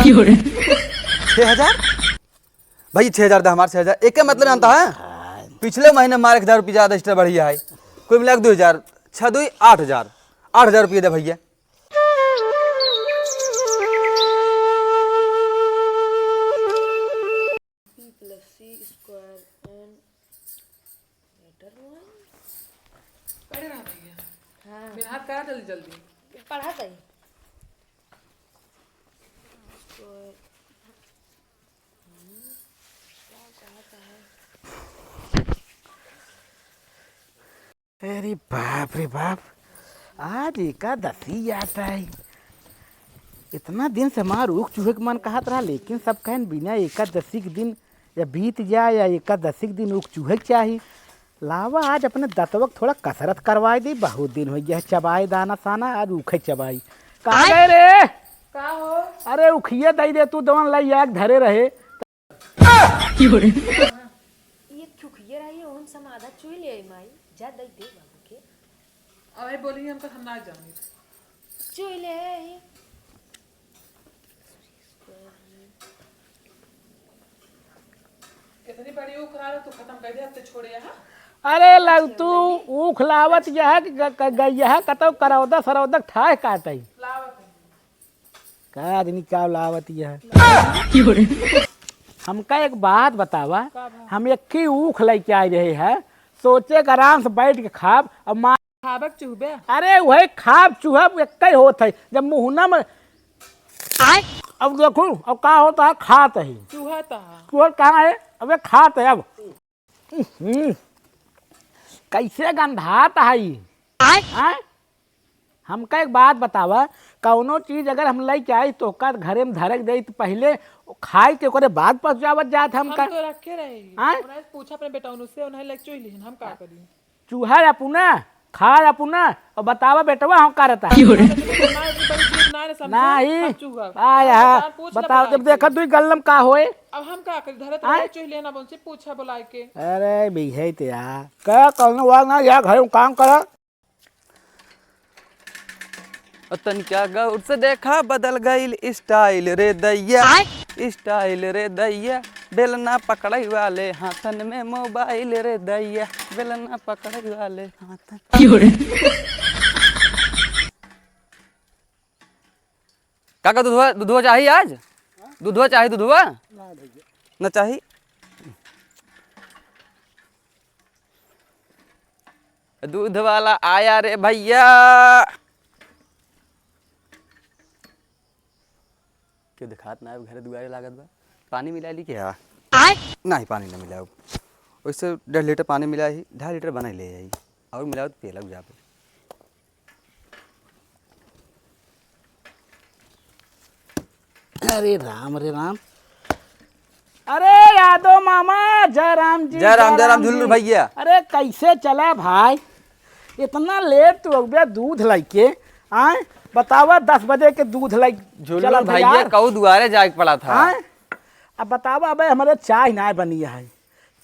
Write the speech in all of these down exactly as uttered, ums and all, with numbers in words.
छह हजार? भाई, छह हजार दा हमार, छह हजार। एके मतलब जानता है? पिछले महीने हमारे एक हजार रुपया ज्यादा extra बढ़िया है। कुल मिला के दो हजार, छह दुई आठ हजार, आठ हजार रुपया दे भैया। B plus C square and greater one। पढ़े रहा भैया। हाँ। बिन हाथ करा जल्दी जल्दी। पढ़ा तई। Square। हम्म, क्या कहता है? अरे बाप रे बाप, आज एकादशी आता है। इतना दिन से हमार ऊख चूहे के मन कहत रहा, लेकिन सब कहन बिना एकादशी के दिन या बीत जाए या एकादशी के दिन ऊख चूहे के चाही। लावा आज अपने दतवा के थोड़ा कसरत करवाए दी, बहुत दिन हो गया है चबाए दाना साना, आज ऊखे चबाई। कहाँ गए रे? का हो? अरे उखिया दई दे तू, दवन लाई आग धरे रहे। ये चुखिया रही, ओहन समाधा चुई ले आई माई, जा दई दे बाबू के। अबे बोली हमका, हम ना जानी। चुई ले आई। इतनी बड़ी ऊख रहा तू खत्म कर दे, अब तो छोड़े यहाँ। अरे लग तू ऊख लावत यह कि ग-, ग-, गइया कतौ करौदा सरौदा ठाह काटई। लावत है। का आदमी का लावत यह? हमका एक बात बतावा, का बा? हम एक ही ऊख लेके आए रहे हैं, सोचे के आराम से बैठ के खाब, अब माँ खाबक चुहबे? अरे वही खाब चुहब एक ही होत है, जब मुहना में आय? अब देखू, अब का होता है, खात है। चूहा तो है। चूहा कहाँ है? अबे खात है अब। हम्म, कैसे गंधात है ई? आय? आय? हमका एक बात बतावा, कौनो चीज अगर हम लेके आई तो ओकर घरे में धरक दे तो पहले खाए के ओकरे बाद पहुँचावत जात हम हमका। तो रखे रहे। आय? उन्हें पूछा अपने बेटा उनसे, उन्हें लेके चुई लिहन, हम का करी? चूहा अपना, खा अपना, और बतावा बेटवा हम का रहता। क्यों रे? ना, इतनी बड़ी चीज ना, ना समझे, नहीं। हम चूहा। आ यार, हम पूछ ना बताओ, बुला जब के। देखा तू गल्लम का होए। अब हम का करी? धरत आय? रहे चूहे लेना, उनसे पूछा बुला के। अरे बिहे ते यार, का कौनो वार ना, या घर में काम करा। और तनिका गौर से देखा, बदल गइल style रे दैया। आय? Style रे दैया, बेलना पकड़ई वाले हाथन में mobile रे दैया, बेलना पकड़ई वाले हाथन। क्यों रे? काका, दूधवा, दूधवा चाही आज? दूधवा चाही, दूधवा? ना भैया। ना चाही? दूध वाला आया रे भैया। क्यों दिखात ना है, घरे दुआरे लागत बा। पानी मिला ली क्या? आय? नहीं, पानी ना मिलाओ। वैसे डेढ़ लीटर पानी मिला ही, ढाई लीटर बना ले आई। और मिलाओ तो पियला जाबे। अरे राम, अरे राम। अरे यादव मामा, जय राम जी, जय राम, जय राम, झुल्लू जी। भैया। अरे कैसे चला भाई, इतना लेट तू अउबे दूध लइके, आय? बतावा, दस बजे के दूध लइके झुल्लू चला था भैया, यार। कहू दुआरे जाए के पड़ा था। आय? अब बतावा, अबे हमरे चाय नाय बनी है,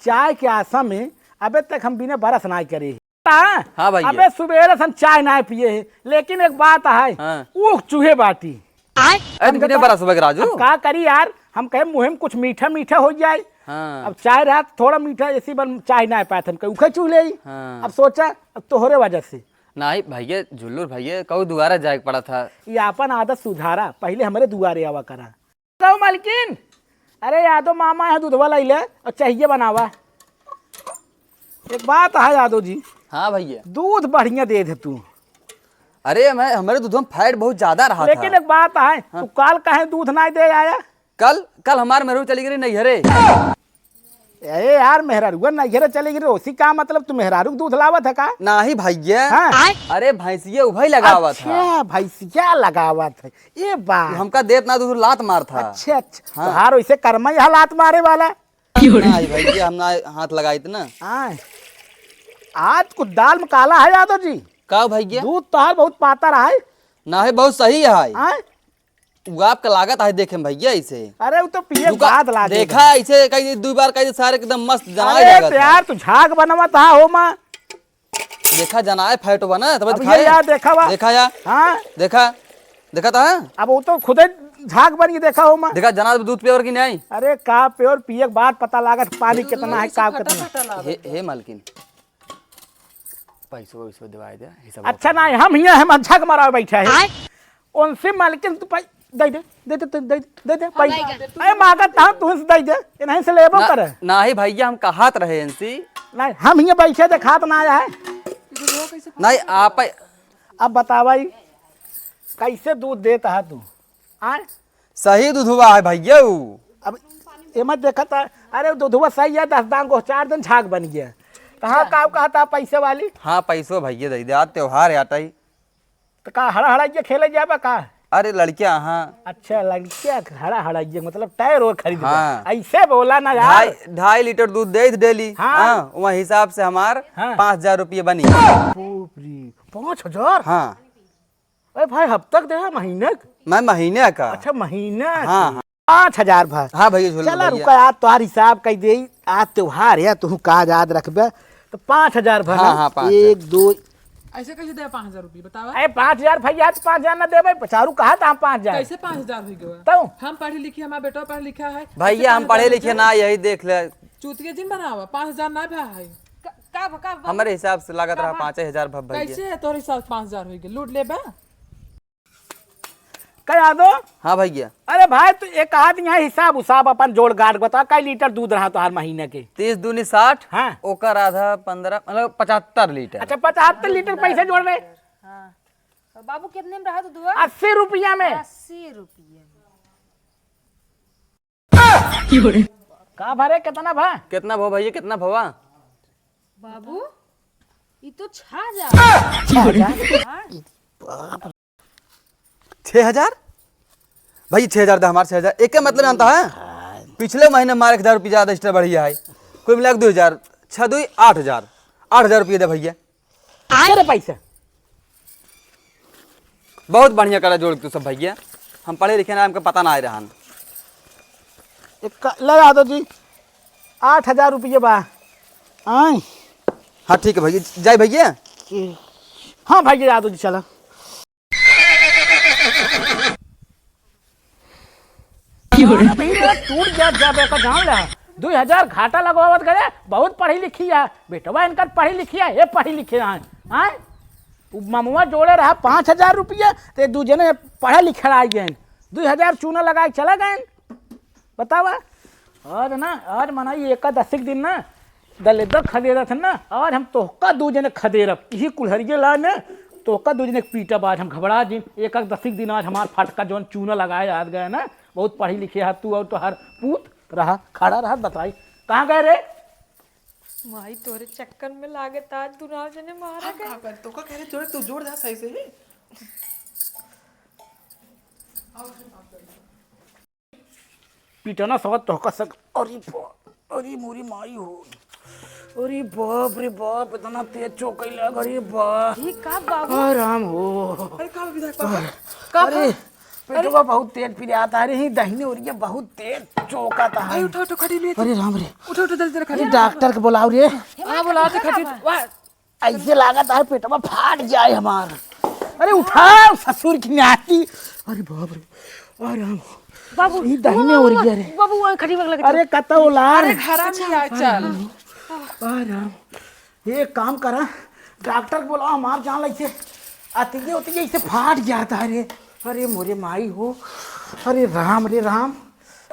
चाय के आसा में अबे तक हम बिना बरस नाय करे। हाँ भैया। अबे सुबेरे से हम चाय ना पिए हैं, लेकिन एक बात है, हाँ। ऊख चूहे बाटी। अरे, हम बिना कहता, बरस बग राजू। अब का करी यार, हम कहे मुँह में कुछ मीठा मीठा हो जाए। हाँ। अब चाय रहा तो थोड़ा मीठा, इसी बन चाय ना पाए थे, हम कहे ऊखे चूह ले। हाँ। अब सोचा, अब तोहरे वजह से। नहीं भैया, झुल्लूर भैया, कहू दुआरा जाए के पड़ा था। ये अपन आदत सुधारा, पहले हमरे दुआरे आवा करा। कहो मालकिन, अरे यादव मामा है, दूधवा लाई ले और चाहिए बनावा। एक बात है यादव जी। हाँ भैया। दूध बढ़िया दे दे तू। अरे, मैं, हमारे दूध में फैट बहुत ज्यादा रहा था। लेकिन एक बात है, हाँ। तू काल काहे दूध ना दे आया? कल, कल हमार मेहरू चली गई नैहरे। अरे यार, मेहरारुआ नैहरे चली गई, ओसी का मतलब तू मेहरारू के दूध लावत है का? नहीं भैया। हाँ। अरे भैंसिया उभई लगावत है। अच्छा, भैंसिया लगावत है। ये बात। हमका देत ना, दूध लात मारत है। अच्छा, अच्छा। हाँ। तोहार वैसे कर्म ही है लात मारे वाला। नहीं भैया, हम ना हाथ लगाइत ना। हाँ। आज कुछ दाल में काला है यादव जी। का भैया? दूध तोहार बहुत पातर है। ना है, बहुत सही है। हाँ? वो आपका लागत है देखे में भैया इसे। अरे वो तो पिए दुका-, बाद लागे देखा है। इसे कई दो बार कई सारे एकदम मस्त जनाए अरे लागत है। यार तू झाग बनवा था हो माँ। देखा जनाए फैट बना तब अब दिखाए। ये यार देखा बा। देखा यार। हाँ। देखा, देखा था। अब वो तो खुदे झाग बन के देखा हो माँ। देखा जना दूध पियोर की नहीं। अरे का प्योर पिए के बाद पता लागत पानी कितना है, का कितना। हे, हे मालकिन, पैसो वैसो देवाए दे, हिसाब अच्छा नहीं, हम हियाँ हम झाग मरावे बैठे हैं। उनसे मालकिन तू पै-, दे दे, दे दे, दे दे, दे दे, पैसा। अरे मांगत हम तुमसे दे दे, ये नहीं से लेबो ना, करे। नाही भैया, हम कहात रहे इनसे। नहीं, हम हियाँ बैठे देखात ना आया है। नहीं, आप अब बतावा ई, कैसे दूध देत है तू? आय? सही दूधवा है भैया ऊ। अब एमा देखत है, अरे दूधवा सही है, दस दान को चार दिन झाग बन गया। कहाँ का कहत है पैसे वाली? हाँ, पैसो भैया दे दे, आज त्योहार है, आटा ही। तो का हड़ा हड़ाइया खेले जाबा का? अरे लड़किया, हाँ। अच्छा, लड़किया हड़ा हड़ाइया, मतलब टायर और खरीद बा। हाँ। ऐसे बोला ना यार। ढाई, ढाई लीटर दूध दे डेली। हाँ। हाँ, वह हिसाब से हमार हाँ। पाँच हजार रुपये बनी। बाप रे, पाँच हजार? हाँ। अरे भाई, हफ्ता के देहा, महीने के? मैं महीने का। अच्छा, महीने हाँ, के। हाँ। पाँच हजार भर। हाँ भैया, झोल चला भैया। रुका यार, तोहार हिसाब कई दे। आज त्योहार है, तू का याद रखबे? तो पाँच हजार भर हाँ, ना? हाँ, पाँच हजार। एक, दो। ऐसे कैसे दे पाँच हजार रुपये, बतावा? अरे, पाँच हजार भैया, आज पाँच हजार ना देबे, चारू कहा था हम पाँच हजार। कैसे पाँच हजार हो गया? तो? हम पढ़े लिखे, हमारा बेटा पढ़ा लिखा है। भैया, हम पढ़े लिखे ना, यही देख ले। चूतिया जिन बनावा, पाँच हजार ना भा है। का, का, का, हमारे हिसाब से लागत का रहा भा? पाँचे हजार भा भैया। कैसे है तोरे हिसाब से पाँच हजार हो गया? लूट लेबा? का यादव? हाँ भैया। अरे भाई, तू एक आध यहाँ हिसाब उसाब अपन जोड़ गाड़ बता, कई लीटर दूध रहा तोहार महीने के? तीस दूनी साठ, हाँ। ओकर आधा पन्द्रह, मतलब पचहत्तर लीटर। अच्छा, पचहत्तर लीटर पैसे जोड़ रहे। हाँ। तो बाबू, कितने में रहा दूधवा? अस्सी रुपया में। अस्सी रुपया में। का भरे, कितना भा? कितना भवा भैया, कितना भवा? बाबू, ई तो छह हजार। छह हजार? हाँ। छह हजार? भाई, छह हजार दे हमार, छह हजार। एके मतलब जानता है? पिछले महीने हमारे एक हजार रुपये ज्यादा extra बढ़िया है। कुल मिला के दो हजार। छह दुई आठ हजार। आठ हजार रुपये दे भैया। तेरे पैसे। बहुत बढ़िया करा जोड़ तू सब भैया। हम पढ़े लिखे ना, हमके पता ना आए रहन। एक का-, ले यादव जी, आठ हजार रुपये बा। आए। हाँ, ठीक है भैया, जाए भैया। हाँ भैया, यादव जी, चला। टूट जात जाबे का जान ले। दुई हजार घाटा लगवावत गए, बहुत पढ़ी लिखी है। बेटवा इनकर पढ़ी लिखी है, ये पढ़ी लिखे हैं। हैं? उ ममुआ जोड़े रहा पाँच हजार रुपया, ते दू जने पढ़े लिखे आ गए। दुई हजार चूना लगाए चला गए। बतावा, आज ना, आज मनाई एकादशी के दिन ना, दलेदर खदेरत है ना, आज हम तोहका दू जने खदेरब। यही कुल्हरिये ला ने, तोहका दू जने के पीटब आज हम, घबरा जिन। एकादशी के दिन आज हमार फटका जौन चूना लगाए आज गए ना, बहुत पढ़ी लिखे हा तू और तोहार पूत। रहा, खड़ा रहा, बताई, कहाँ गए रे? माई, तोरे चक्कर में लागत आज दुनाव जने मारा हम गए। का कर, तो का कह रहे, जोड़े, तू जोड़ दे सही से ही। पिटना सवत तोहका सक-, अरे बा-, अरे मोरी माई हो। अरे बाप रे बाप, इतना तेज चोकई लग, अरे बा-, ये का बाबू? आ राम हो। अरे का विधायक बाबू? का अरे, का? पेटवा बहुत तेज पिरात है रे, ही दहिने ओरिया बहुत तेज चोकात है। भाई, उठो, उठो, खड़ी ले। अरे राम रे। उठो, उठो, जल्दी, जल्दी, खड़ी ये ले। डॉक्टर के बुलाओ रे। हाँ, बुलाओ तो खड़ी। वाह। ऐसे लागत है पेटवा फाट जाए हमार। अरे उठाओ ससुर की नाती। अरे बाप रे। अरे राम। बाबू, ये दहिने बाबू, ओरिया रे। बाबू, वहाँ खड़ी लग अरे कतौ लार। अरे घर में आ, चल। अरे राम। ये काम करा, डॉक्टर के बुलाओ, हमार जान लइसे अतिये उतिये इसे फाट जाता है रे। अरे मोरे माई हो, अरे राम रे राम।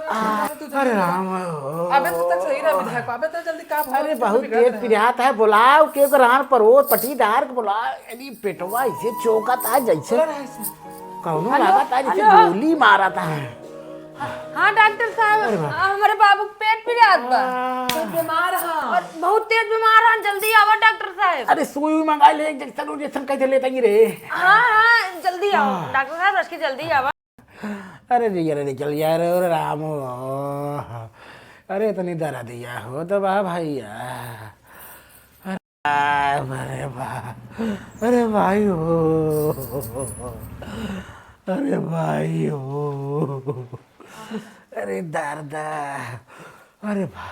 आ, अरे राम हो। अबे तो तक सही रहा विधायक, अबे तो जल्दी काम हो, अरे बहुत बिगड़ तेज रहा। पिरात है, बुलाओ के को रान परोस पटीदार के बुलाओ। अरे पेटवा इसे चोकत है जैसे चल रहा है इसमें। कौनो हेलो, लागत है जैसे हेलो। गोली मारत है। हाँ डॉक्टर साहब, अरे बाप। आ, हमारे बाबू के पेट पिरात बा। तो बीमार हा। और बहुत तेज बीमार हा, जल्दी आवा डॉक्टर साहब। अरे सुई उई मंगा ले, इंजेक्शन उजेक्शन कैसे लेता ही रे। हाँ, हाँ, जल्दी आवा। हाँ। डॉक्टर साहब, आज के जल्दी आवा। अरे जी, अरे निकल जा रे, अरे राम हो। अरे इतनी दर्द दिया हो तो बा भैया। आ, अरे बा, अरे भाई हो, अरे भाई हो, अरे दर्द, अरे बा,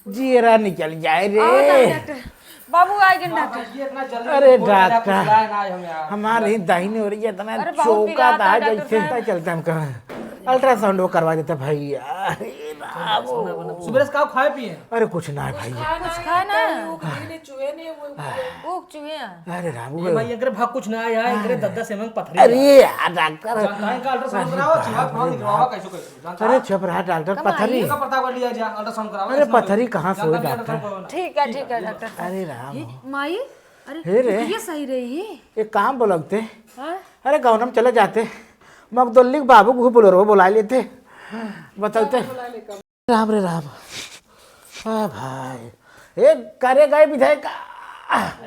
जीरा निकल जाए रे। आओ ना डॉक्टर, बाबू आ गए डॉक्टर। अरे डॉक्टर, हमारे ही दाहिने ओर ये इतना अरे बहुत चौका पिरात था है जैसे डॉक्टर साहब। चलता हम कहाँ। अल्ट्रासाउंड वो करवा देता भैया। अरे राम। सुबह से का खाए पिए? अरे कुछ ना है भैया। कुछ खाए ना। ऊख चूहे हैं। अरे राम, ये भाई, एकरे भाग कुछ ना आया, एकरे दद्दा से मंग पथरी। अरे यार डॉक्टर। जानता है इनका अल्ट्रासाउंड कराओ, चूहा फाड़ निकलवाओ, कैसे कैसे। जानता अरे है? चुप रहा डॉक्टर, पथरी। इनका पता कर लिया जा, अल्ट्रासाउंड कराओ, अरे इसमें पथरी कहाँ से होई डॉक्टर? ठीक है, ठीक है डॉक्टर साहब। अरे राम। ये माई, अरे हे रे। ये सही रही। एक काम बोलते। हाँ? अरे गौनम चले जाते, मगदोल्ली के बाबू को बोलेरो बुला लेते, बतलते। राम रे राम। आ भाई, ए करे गए विधायक।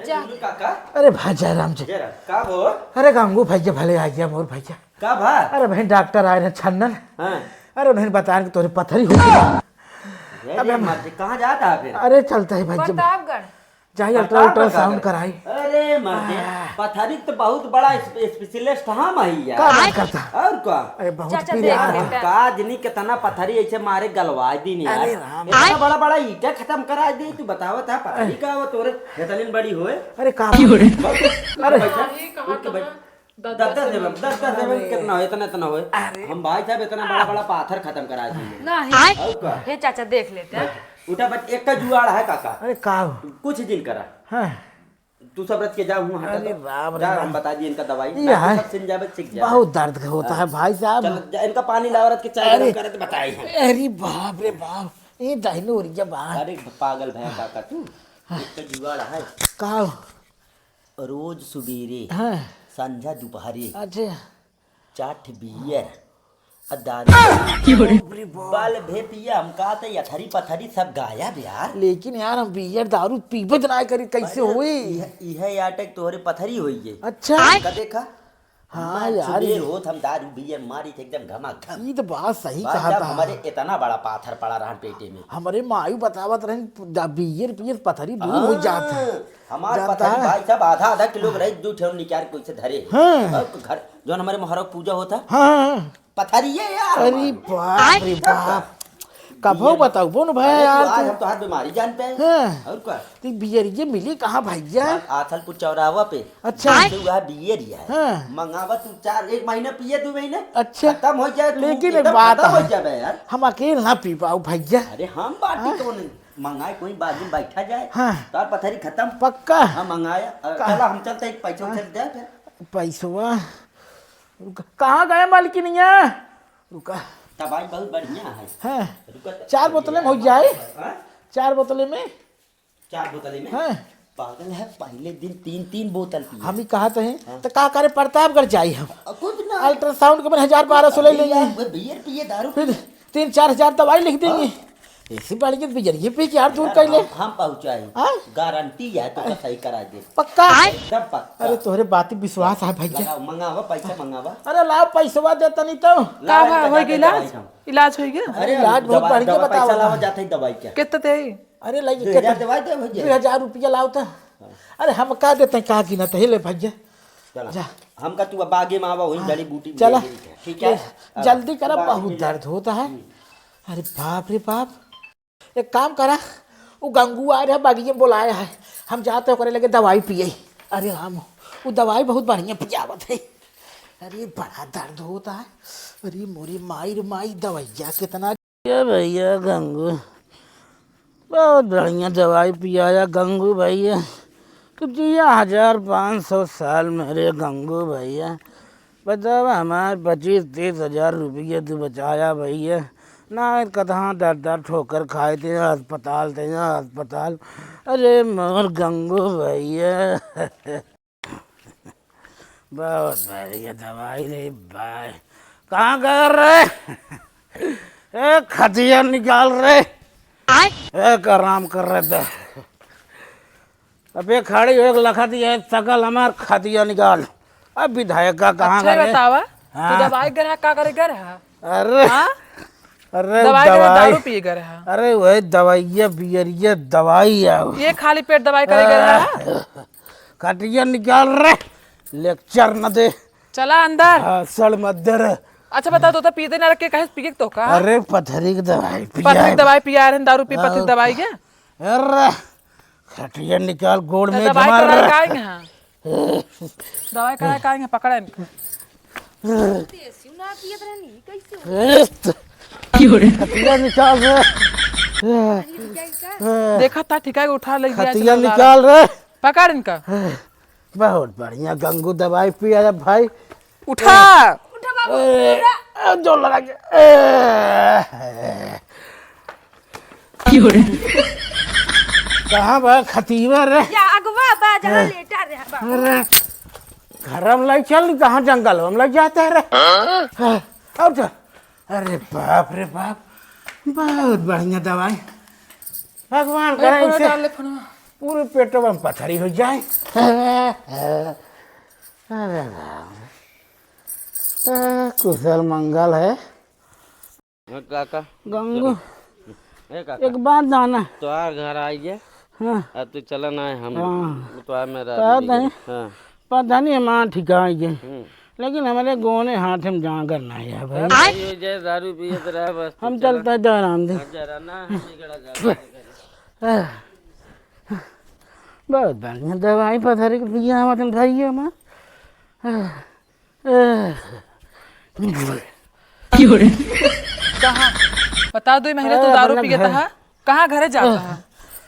जा। काका। अरे भाई जय राम जी। जय राम। का हो? अरे गंगू भैया भले आ गया मोर भैया। का भा? अरे भाई डॉक्टर आए रहे छन्नन। हाँ। अरे उन्हें बताएं कि तोरे पथरी हो गई। अरे अब हम मर्द, कहाँ जाता है फिर? अरे चलता है भाई जब प्रतापगढ़। जाई अल्ट्रा अल्ट्रासाउंड कराई। अरे मर्दे, आह। पथरी तो बहुत बड़ा स्पे-, स्पेशलिस्ट हम हई यार। का बात करता? और का? अरे बहुत चाचा पीड़ा देख है। लेता। का जनी कितना पथरी ऐसे मारे गलवा दी नहीं यार। अरे राम। इतना बड़ा बड़ा ईटा खत्म करा दे, तू बतावत है पथरी का हो तोरे हेतलिन बड़ी होए। अरे का? अरे। उठ के बैठ, उठ के बैठ। दस दस एमएम, दस दस एमएम अरे। कितना हो, इतना इतना हो। अरे। हम भाई साहब इतना बड़ा बड़ा पाथर खत्म करा दिए। नहीं। और का? हे चाचा देख लेते हैं। उठा बच, एक का जुआड़ है काका। अरे का हो? कुछ दिन करा। हाँ। तू सब रच के जा, हूँ हटा अरे दो। राम रे जा, राम। हम बता दिए इनका दवाई। ये बाकी है। सब सिंजाबत सीख जा। बहुत दर्द होता है हाँ। भाई साहब। चल, जा, इनका पानी लावा रच के चाय अरे। गरम करे तो बताई हम। अरे बाप रे बाप, ये दहनू उड़ गया बाहर। अरे पागल भया काका तू। एक का जुआड़ है। का हो? रोज सुबेरे, हाँ। संझा, दुपहरे, अच्छा। चार ठे बियर, आ दारू। बाप रे बाप। बाल भे पिया, हम कहा थे, यथरी पथरी सब गायब यार। लेकिन यार, हम बियर दारू पीबे त ना करी, कैसे अरे, होई? इहे, इहे आटे के तोहरे पथरी होई है। अच्छा। का देखा? हाँ हमार यार, सुबेर ये होत हम दारू बियर मारी थे एकदम घमाघम। ई तो बात सही बात कहता जब है। हमारे इतना बड़ा पाथर पड़ा रहन पेटे में। हमारे मायू बतावत रहन, दा-, बियर पिए से पथरी दूर हो जात है। हाँ, हमार जानता पथरी है? भाई साहब आधा आधा किलो के रही, दू ठे निकाल के उसे धरे। हाँ। और घर, जौन हमारे मोहरा पूजा होता, हाँ, हाँ। पथरी है यार अरे हमार। बाप रे बाप। कभो बियर बताऊ, बोन भाई अरे, यार, तू आज तू हम तोहार बीमारी जान पे। हाँ। और का? तो बियरिया मिली कहाँ भैया? आ-, आथलपुर चौराहा पे। अच्छा। तो वह बियरिया है। हाँ। मंगावा तू चार, एक महीना पिए, दो महीना। अच्छा। खत्म हो जाए, तू लेकिन एक एकदम बात खत्म हो है, जाबे यार। हम अकेले ना पी पाऊ भैया। अरे हम बाटी हाँ। कौन है? मंगाए कोई बाजू बैठा जाए। हाँ। तार पथरी खत्म। पक्का? हाँ, मंगाया। अ, का? चला हम चलते हैं, पैसा हाँ। उठा दे फिर। पैसवा। रुका। कहाँ गए मालकिनिया? रुका। दवाई बहुत बढ़िया है। हाँ। रुका तो चार बोतलें में हो जाए। हाँ? चार बोतलें में? चार बोतलें में? हाँ। पागल है, पहले दिन तीन तीन बोतल पिया। हम ही कहा तो हैं, हाँ। तो का करे, प्रतापगढ़ जाई हम। अ, कुछ ना। अल्ट्रासाउंड के मन हजार बारह सौ ले अरे लेंगे। यार, वो बियर पिए, दारू फिर पिए। तीन चार हजार दवाई लिख देंगे। हाँ। ऐसी बाड़ी के बियर ये पी के यार दूर यार, कर ले। हम, हम पहुँचाई। हाँ? गारंटी है तो सही करा दे। पक्का? एकदम पक्का। अरे तोहरे बात पे विश्वास है भैया। लगाओ, मंगावा, पैसा मंगावा। अरे लाओ पैसवा दे तनी तो। का लाओ, भा, इनका होई जाके गइला? दवाई खाओ। इलाज होई गया? अरे इलाज बहुत दवा-, बढ़िया दवा, बताओ पैसा ना। लावा जाते ही दवाई क्या? कितना दे? अरे, लई दो हजार के दवाई दे भैया। दो हजार रुपया लाओ त। हाँ। अरे, हम का देते हैं, का गिनत है, ले भैया। चला। जा। हमका तू बागे में आवा, वहीं हाँ। जड़ी बूटी चला। मिलेगी, ठीक है? ए, हाँ। जल्दी करा, बागे बहुत में जा। दर्द होता है। हम्म। अरे, बाप रे बाप। एक काम करा, वो गंगू आ रहा, बागिये में बुलाया है, हम जाते ओकरे लगे दवाई पिए। अरे राम, वो दवाई बहुत बढ़िया पियावत है। अरे, बड़ा दर्द होता है। अरे, मोरी माई रे माई, दवाइया कितना ये भैया गंगू, बहुत बढ़िया दवाई पियाया गंगू भैया। तू जिया हजार पाँच सौ साल मेरे गंगू भैया। बतावा, हमार पच्चीस तीस हजार रुपया तू बचाया भैया। ना कतहाँ दर दर ठोकर खाए थे, अस्पताल थे, अस्पताल। अरे मोर गंगू भैया। बहुत बढ़िया दवाई रे भाई। कहाँ गए रे? ए, खटिया निकाल रे। आय? ए, आराम कर रे दे। अबे खड़ी हो, एक लखत ये सकल हमार खटिया निकाल। अब विधायक का कहाँ अच्छा गए? बतावा, हाँ। तू दवाई गए रहा, का करे गए रहा? अरे, हाँ? अरे दवाई करे, दवाई। दारू पिए गए रहा। अरे वही दवाइया, बियरिया, दवाई आओ। ये खाली पेट दवाई करे गए रहा? खटिया निकाल रे, लेक्चर न दे। चला अंदर। हाँ, सड़ मत दे रे। अच्छा बताओ, तो, तो पीते ना रखे, कहे पिए तो का? अरे पथरी की दवाई पिया पथरी की है। दवाई पिया रहे, दारू पी, पथरी की हाँ। दवाई के? अरे खटिया निकाल, गोड़ तो में दवाई जमा करा रे। काहे हैं? दवाई करा काहे हैं? पकड़ा इनका। ना पियत रहनी, कैसे हो? ए, त-, खतिया निकाल रे। अरे, क्या इसका? देखा था, ठिका के उठा ले गया, खतिया निकाल रे। पकड़ इनका। बहुत बढ़िया गंगू दवाई पिया है भाई। उठा। उठा बाबू, ए, उठा। ए, जोर लगा के। ए, कहाँ बा खतिया रे? या अगवा बा, जहाँ ए। लेटा रहे बा। अरे, घर में लाई चल, कहाँ जंगल में लाई जाते रे? हाँ? और तो, अरे बाप रे बाप, बहुत बढ़िया दवाई। भगवान करे इनसे पूरे पेटवा में पथरी हो जाए। अरे राम। ए, कुशल मंगल है। हाँ, काका। गंगू, ए काका। एक बात जाना। तोहार घर आई गए। हाँ। अब तू चला ना है हम। हाँ। तो आ मेरा कहत है। हाँ। पता नहीं हमार ठिकाई गए। हम्म। लेकिन हमारे गोने हाथ में जागर नहीं है भाई। सब भाई हो जाए, दारू पिए तो रहे बस, तू हम चला। चलता है जयराम जी। हाँ, जरा ना, हम निकला जाता है। बहुत बढ़िया दवाई पथरी के पिया हम अपन भाइयों में। कहाँ? बता, दो महीने तू अरे, दारू अपना पियत घर। हा? कहाँ घरे जात हा?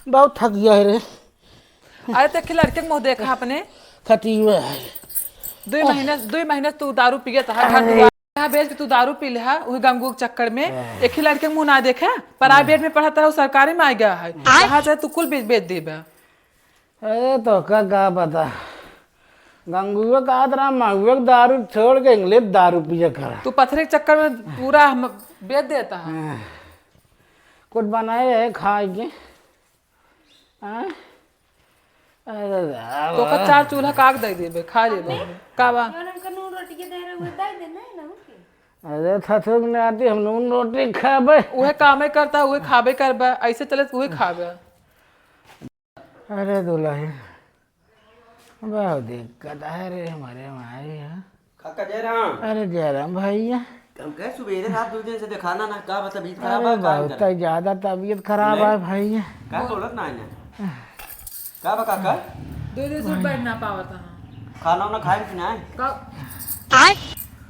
बहुत थक गया है रे। अरे, ते लड़के के मुँह देखा अपने। थकी हुआ है। दो महीने, दो महीने तू दारू पियत हा, घर अरे। दुआर यहाँ बेच के तू दारू पी ले हा, वही गंगू के चक्कर में। हाँ। एक ही लड़के के मुँह ना देखे, प्राइवेट में पढ़त रहा, सरकारी में आ गया है। आय। वहाँ से तू कुल बेच, बेच देबे। अरे, तो का, का पता। गंगुआ कहत रहा, महुआ के दारू छोड़ के इंग्लिश दारू पिए करा। तू पथरी के चक्कर में पूरा हम बेच देता है। हाँ। कुछ बनाए है खाए के? हाँ? अरे राम। तो का चार चूल्हा काग दे देबे, खा ले लेबे। का बा? जौन हमका नून रोटी के दे रहे, वो दे दे, नहीं ना, ओके। अरे, थथुक नाती, हम नून रोटी खाबे। उहे कामे करता, उहे खाबे करबे, ऐसे चले तो उहे खाबे। अरे दुलहिन, बहुत दिक्कत है रे हमारे माई है। काका जयराम। अरे जयराम भैया। हम कहे सुबेरे रात दो दिन से दिखाना ना, का बा तबीयत खराब अरे बा, का बहुत अंदर? ज्यादा तबीयत खराब बोले? है भैया। का बोलत ना है ना? का बा काका? दो दिन से बैठ ना पावत है। खाना वाना खाए कि ना? का?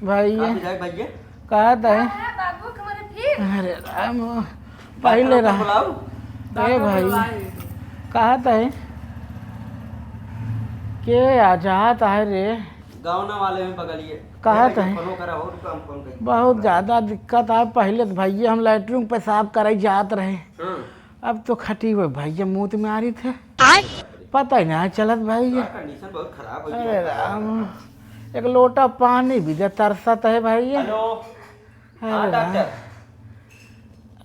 भैया। का विधायक भैया? कहत है। हाँ, बाबू, हमारे फिर। अरे राम, पहिले डॉक्टर रहा। बुलाओ। ए डॉक्टर भाई, बुलाए। कहत है। के आ जात है रे? गाँव ना वाले में बगलिए। कहत है। फोन करा हो, रुको, हम फोन करें। बहुत ज्यादा दिक्कत है। पहिले तो भैया हम लैट्रिन पेशाब करे जात रहे। हाँ। अब तो खटी हुए भैया मूत में आ रही थे। आय। पता ही नहीं चलत भैया। का कंडीशन बहुत खराब हो अरे गया है। राम, एक लोटा पानी भी दे, तरसत है भैया। हेलो। अरे हाँ, राम। डॉक्टर।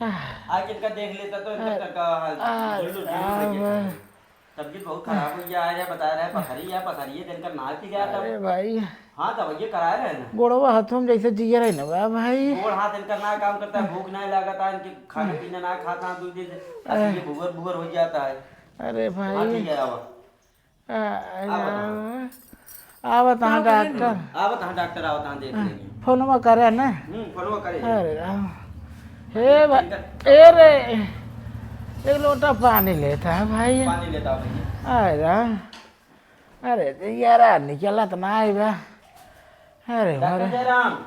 आह। आज इनका देख लेता तो इनका आह। का, का, आह, झुल्लू, झुल्लू आह, लगे। तबीयत बहुत खराब हो गया है, बता रहे हैं, पथरी है, पथरी है, इनका ना पी गया था। अरे भाई। हाँ, दवाइयाँ कराए रहे ना। गोड़वा हाथों में जैसे जिए रहे ना बा भाई। गोड़ हाथ इनका ना काम करता है, भूख ना लागता है, इनके खाना पीना ना खाता है, दो दिन से। अब ये भुवर भुवर हो जाता है। अरे हाँ, भाई। ठीक है, आओ। आ, आओ, आओ। आवत हाँ डॉक्टर। आवत हाँ डॉक्टर, आवत हाँ देख लेंगे। फोनवा करे ना। हम्म, फोनवा करे। अरे राम। हे भाई, इनका ए रे, एक लोटा पानी लेता है भाई। पानी लेता हूँ भैया। अरे राम। अरे, तो यार, निकलत ना आइबा। अरे, डॉक्टर अरे। जयराम।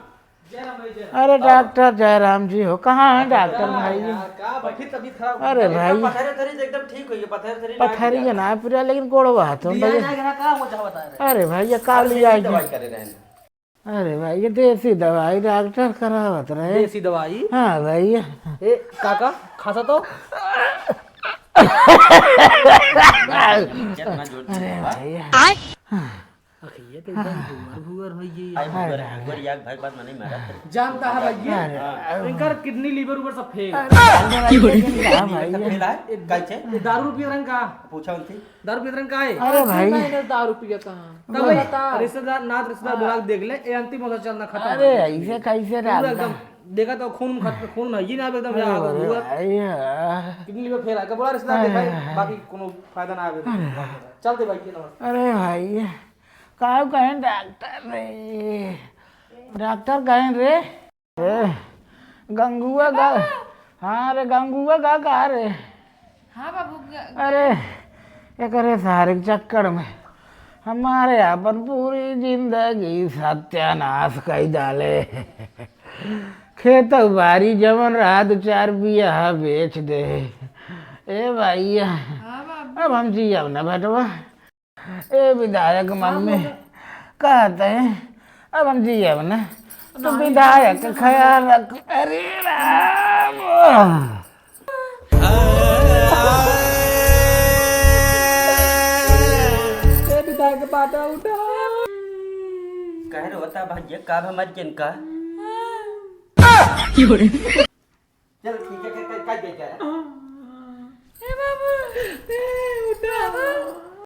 जयराम भाई, जयराम। अरे, आओ। डॉक्टर जयराम जी हो, कहाँ हैं डॉक्टर भाई? यार, का बैठी तबीयत खराब? अरे एकदम भाई। पथरी, पथरी से एकदम ठीक हुई है, पथरी, पथरी ना पथरी गिरा। ना पूरा, लेकिन गोड़वा हाथ में लिया भैया। ना गिरा, का हो चाहता है? अरे भाई, ये का आप लिया दवाई करे रहे हैं। अरे भाई, ये देसी दवाई डॉक्टर करावत रहे। देसी दवाई? हाँ भाई। ए, काका, खासा तो? अरे भाई। अखिया तो एकदम भुअर भुअर हो गई। आई भुअर, भुअर याद भाई बात नहीं मारा। जानता है भाई ये? अरे, इनकर किडनी, लिवर, उवर सब फेल। अरे भाई। फेल है? कैसे? ये दारू पिए रंग का? पूछा उनसे। दारू पियत रहन का है? अरे भाई। महीने दारू पियत हन। तब भाई, बता। रिश्तेदार, नात रिश्तेदार बुला के देख ले, ये अंतिम होता चलना खत्म अरे, हो गया। ऐसे कैसे पूरा डालता? एकदम, देखा तो खून खत-, खून है, ये ना एकदम अरे यार, बाप रे हुआ। भाई, हाँ। किडनी में फेल है, बोला रिश्तेदार अरे देखा, भाई। बाकी कोनो फायदा ना आवे। अरे भाई। चलते भाई, ये नमस्ते। अरे भाई, का कहें डॉक्टर रे? डॉक्टर कहें रे? ए, गंगुआ गा, हाँ रे, गंगुआ गा, का रे? हाँ बाबू, ग-, अरे, एकरे सारे के चक्कर में हमारे आपन पूरी जिंदगी सत्यानाश कई डाले। खेत बारी जवन रहा, दो चार बिया बेच दे। ए भैया, हाँ बाबू। अब हम जियब ना बेटवा। ए विधायक मम्मी, हाँ बोलो। कहते हैं, अब हम जियब ना। तो नहीं, विधायक नहीं, का ख्याल रख। अरे राम। ए विधायक बाटा उठा। कह रहे होता भाग्य का हमारी जन का। चल ठीक है, कर, कर, कर दे जरा। ए बाबू, ए,